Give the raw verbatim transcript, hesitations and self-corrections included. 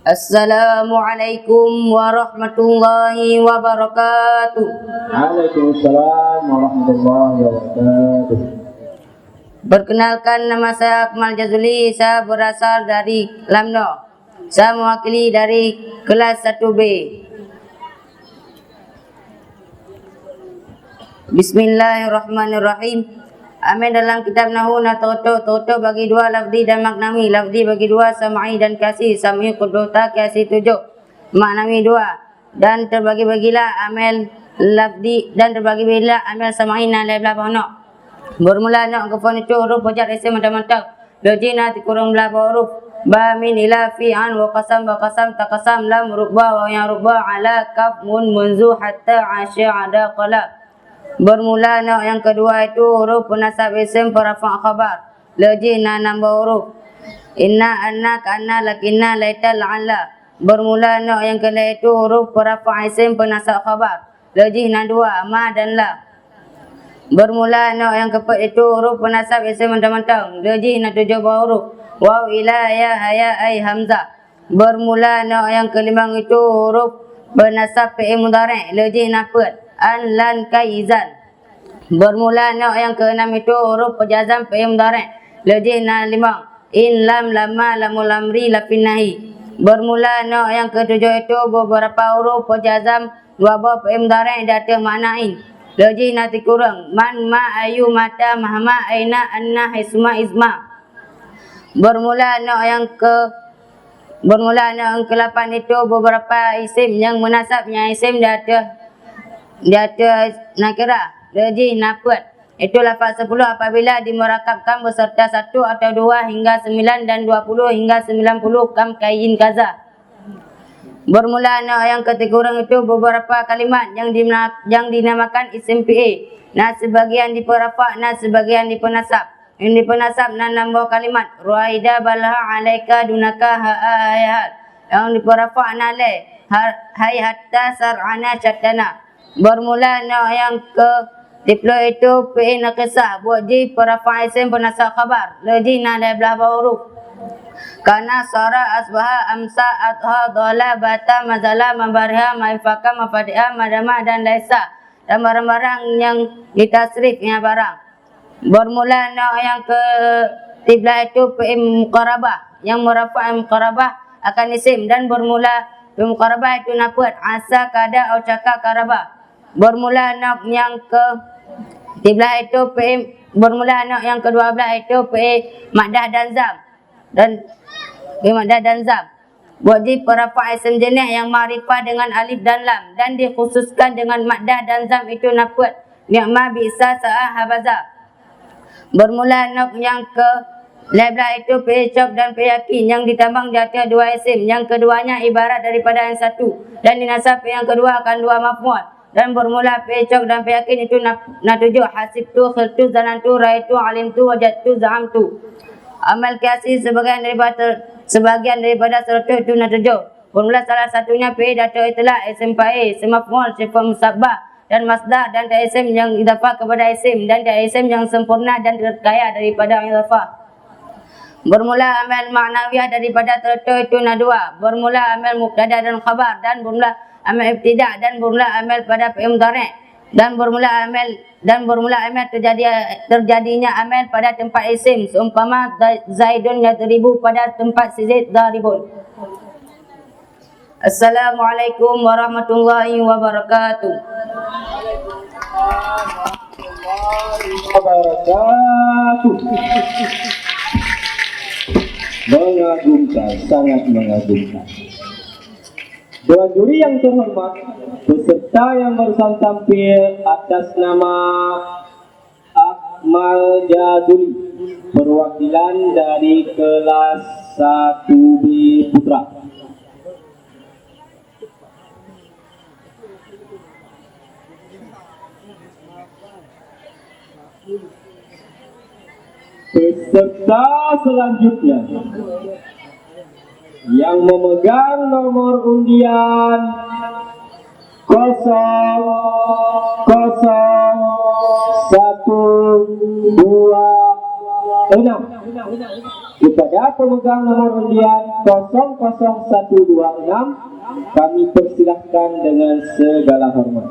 Assalamualaikum warahmatullahi wabarakatuh. Waalaikumsalam warahmatullahi wabarakatuh. Perkenalkan, nama saya Akmal Jazuli, saya berasal dari Lamno. Saya mewakili dari kelas satu B. Bismillahirrahmanirrahim. Amai dalam kitab Nahwu na teutoh, teutoh bagi dua lafzi dan maknawi. Lafzi bagi dua sam'i dan kiasi. Sam'i kudroh ta, kiasi tujoh, maknawi dua. Dan terbagi-bagilah amai lafzi, dan terbagi-bagilah amai sam'i na lhèe blaih boh noe. Bermula noe geuphon itu huruf peujat isim mantong-mantong. Lheueh jih na sikureueng blaih boh huruf. Ba, min, ila, fi, an, wa qasam, ba qasam, ta qasam, lam, rubba, wa nyang rubba, ala, kaf, mun, munzu, hatta, asya, ada, qala. Bermula noe nyang keudua itu huruf peunasab isim peurafa' khabar. Lheueh jih na nam boh huruf. Inna, anna, ka'anna, lakinna, laita, la'alla. Bermula noe nyang keulhèe itu huruf peurafa' isim peunasab khabar. Lheueh jih na dua, ma dan la. Bermula noe nyang keupeuet itu huruf peunasab isim mantong-mantong. Lheueh jih na tujoh boh huruf. Waw, ila, ya, haya, ai, hamzah. Bermula noe nyang keulimong itu huruf peunasab fi'il mudhari'. Lheueh jih na peuet. An, lan, kai, izan. Bermula noe nyang keuenam itu huruf peujazam fi'il mudhari'. Lheueh jih na limong. In, lam, lamma, lamul amri, lafin nahi. Bermula noe nyang keutujoh itu beberapa huruf peujazam dua boh fi'il mudhari' di ateueh makna in. Lheueh jih na sikureueng. Man, ma, ayu, mata, mahma, aina, anna, haisuma, izma. Bermula noe nyang ke, bermula noe nyang keulapan itu beberapa isim nyang meunasab nyang isim di ateueh, di ateueh nakirah. Lheueh jih na peuet. Itu lafaz sepuluh apabila dimurakabkan beserta satu atau dua hingga sembilan dan dua puluh hingga sembilan puluh kam kayin kaza. Bermula noe nyang keusikureueng itu beberapa kalimat yang dimna-, yang dinamakan isim fi'il. Na sebagian dipeurafa', na sebagian dipeunasab. Yang dipeunasab na nam boh kalimat. Ruaida balha alaika dunaka ha a ayahal. Yang dipeurafa' na lhèe. Har-, hai hatta sar'ana syattana. Bermula noe nyang keu siplôh itu fi'il nakisah, buet jih peurafa' isim peunasab khabar. Lheueh jih na lhèe blaih boh huruf. Kana, sara, asbaha, amsa, adha, dhala, bata, mazala, mabariha, maifaka, mafatiha, madama, dan laisa. Dan barang-barang nyang ditasrif nyan barang. Bermula noe nyang keu siplôh itu fi'il muqarabah, nyang meurafa' muqarabah akan isim, dan bermula fi'il muqarabah itu na peuet, asa, kada, ausyaka, qaraba. Bermula noe nyang keu siplôh itu fi'il, bermula noe nyang keudua blaih itu fi'il maddah dan zam. Dan, eh, maddah dan zam. Buet jih peurafa' isim jeunèh nyang makrifah dengan alif dan lam dan dikhususkan dengan maddah dan zam itu na peuet, ni'ma, bi'sa, sa'a, habaza. Bermula noe nyang keu lhèe blaih itu fi'il cok dan fi'il yakin nyang ditamong di ateueh dua isim, nyang keuduanya ibarat daripada nyang satu, dan dinasab nyang keudua akan dua maf'ul. Dan bermula fi'il cok dan fi'il yakin itu na, na tujoh, hasibtu, khiltu, zanantu, ra'aitu, alimtu, wajadtu, za'amtu. Amai kiasi sebagian daripada, sebagian daripada seureutôh itu na tujoh. Bermula salah satunya fi'il di ateueh itlaq, isim fa'il, isim maf'ul, sifat musabbah, dan masdar, dan ta isim nyang idhafah kepada isim, dan ta isim nyang sempurna dan terkaya daripada idhafah. Bermula amai maknawiyah daripada seureutôh itu na dua. Bermula amai mubtada dan khabar, dan bermula amai ibtida, dan bermula amai pada fi'il mudhari', dan bermula amai, dan bermula amai terjadi, terjadinya amai pada tempat isim, seumpama za-, Zaidun yadribu pada tempat si Zaid dharibun. Assalamualaikum warahmatullahi wabarakatuh. Wabarakatuh. Mengagumkan, sangat mengagumkan. Dewan juri yang terhormat, peserta yang barusan tampil atas nama Akmal Jazuli, perwakilan dari kelas satu B Putra. Peserta selanjutnya yang memegang nomor undian kosong kosong satu dua enam. Kepada pemegang nomor undian kosong kosong satu dua enam, kami persilahkan dengan segala hormat.